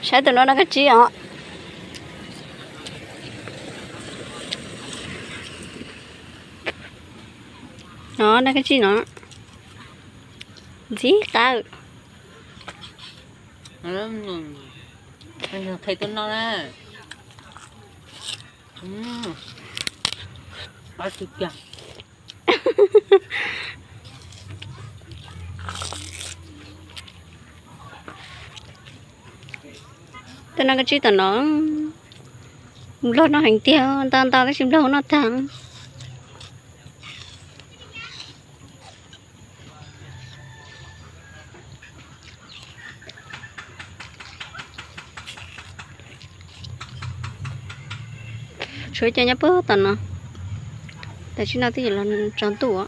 Saib tus no noj kab tsib os. No noj kab tsib no. Ntxim qab. Qhia tuaj noj na. Qab tiag tiag. Tuaj noj kab tsib tom no, nplog noj heev tiag, ntau ntau tab sis nplog noj tag. Tshuav cov nyob puag tom no, tam sim no twb yuav los tsaus ntuj.